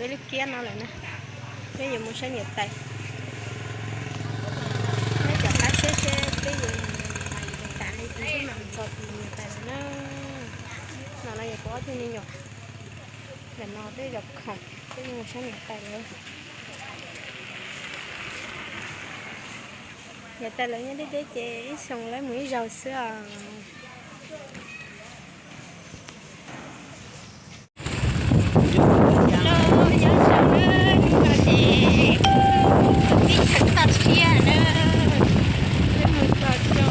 Peb lub kiab no lawm na, peb yuav mus saib niam tais. Neb rov qab saib seb peb yuav mus tas li twb mam txog tim niam tais lawm na. No no yog kuv ob tug me nyuam, ntawm no peb zov khoom, peb mus saib niam tais lawm. Niam tais lawv nyob deb deb ces ib xyoo lawv mus ib zaug xwb os. Nyob zoo na, hnub no ces peb tseem toj siab na, peb mus txog rau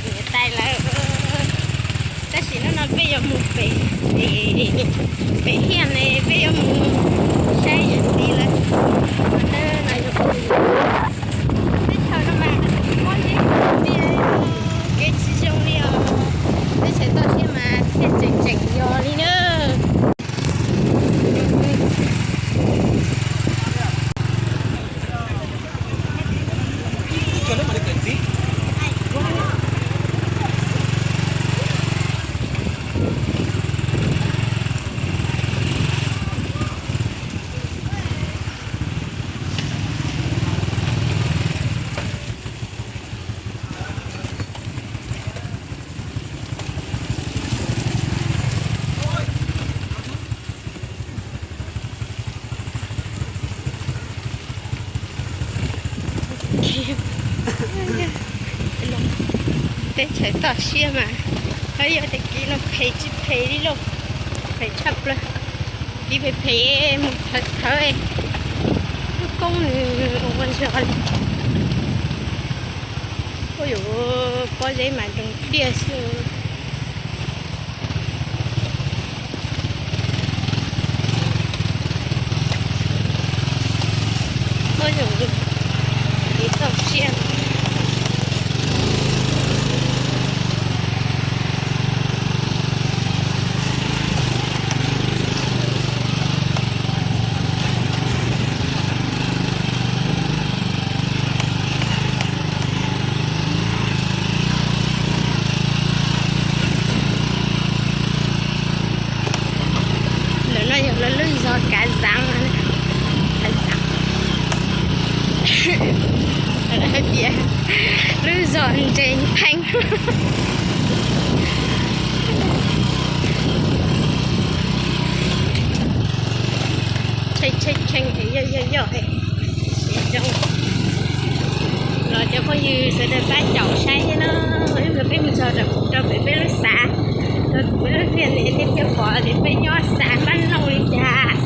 niam tais lawm. Tab sis hnub no peb yuav mus pem, pem Hiaj ne, peb yuav mus saib yawm txiv lawv. No yog teb chaws no mas mob ntsej muag tiag, kev tsis zoo li os. Teb chaws toj siab mas thiaj tseem tseem yog li na. Teb chaws toj siab mas, hab yog tias kev no phem tsis phem li lauj, phem tshaj plaws. Kev phem phem mus thawv thawv, lub koob nws ua zog li. Ua yuav pob zeb mas nroo pliaj xwb. Ua yuav kev toj siab. Lawv no yog lawv lub zos Kav Xaav, Kav Xaav, hais tias lub zos ntses pheeb. Tshee tshee tshee, yog yog yog, zoo. Los cov phooj ywg sawv daws pab caum saib thiab na, ib pliag peb mus txog rau pem peb lub xav, rau pem lub tiaj ne thiaj pom tias peb nyob xav Npab Nooj li cas,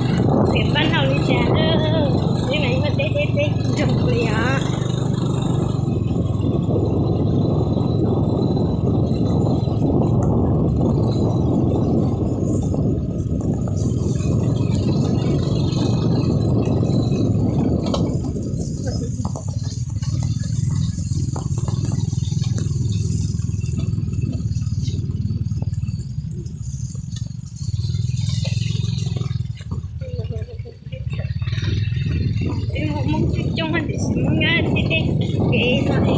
tiaj Npab Nooj li cas na. Peb mas nyob deb deb deb nroog li os. Peb muaj Hmoob coob coob tiam sis Hmoob nyob deb deb kev no.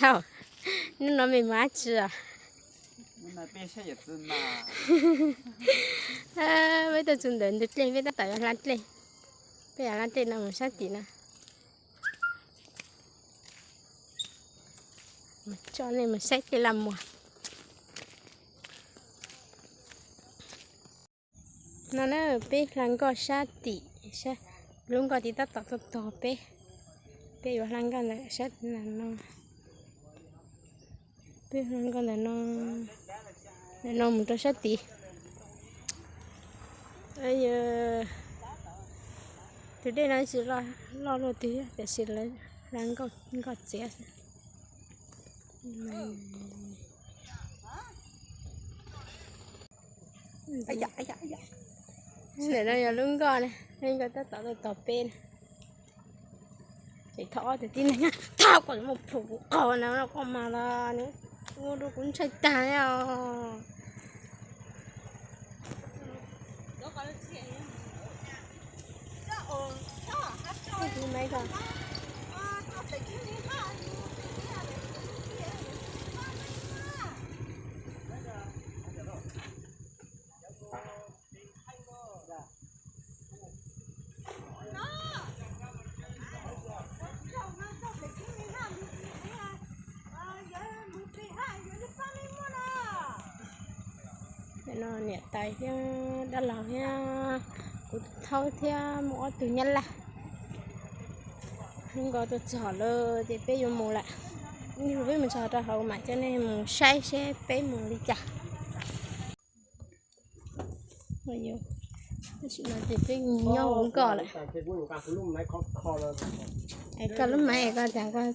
Thaum hnub no me mus dab tsi os? Peb tuaj txog ntawm ntug dlej, peb tab tom yuav hla dlej. Peb yuav hla dlej no mus sab tim no. Mus tso nej mus saib dlej Laj Muas. No na, peb hla nkoj sab tim, lub nkoj tid tab tom tuaj tog peb. Peb yuav hla nkoj ntawm sab no. Peb hla nkoj ntawm no, ntawm no mus rau sab tid. Tus dej no tsis loj luaj twg tiam sis lawv hla nkoj txiav xwb. Ntawm no yog lub nkoj na, lub nkoj tab tom tuaj tog peb na. Ces thov ob tug tib neeg nyob thauj kom mus plhum kuv qhov na, koj mas los nws ua rau kuv ntshai tag os. No niam tais thiab dab laug thiab kuv tus thaub thiab muaj ob tug nyab laj. Lub nkoj tuaj txog lawm ces peb yuav mus lawm. Yog peb mus txog rau hauv mam coj nej mus saib seb peb mus li cas. Tam sim no ces peb nyob hauv nkoj lawm. Es koj lub maiv es koj cas koj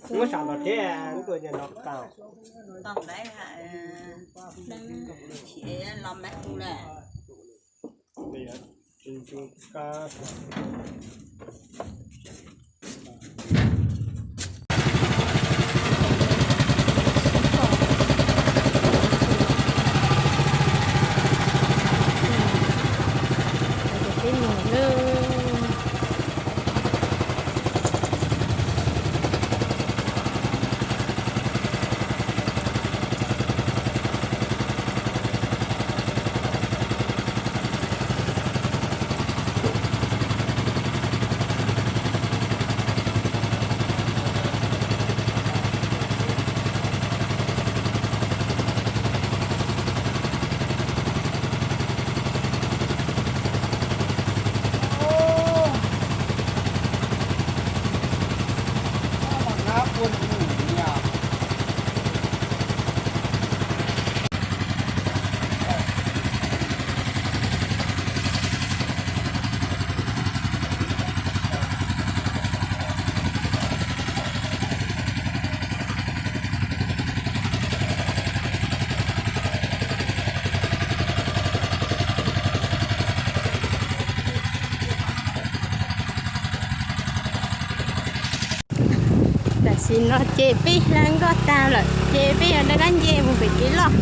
Tam sim no ces peb hla nkoj tag lawm ces peb yuav rov qab nce mus pem kev loj.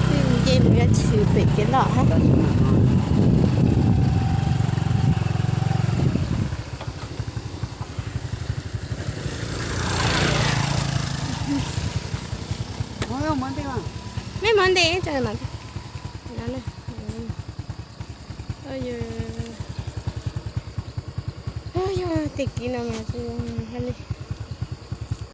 Peb nce mus yuav tshwm pem kev loj. Mej mov ntes, yog tej kiv no mas zoo hab li.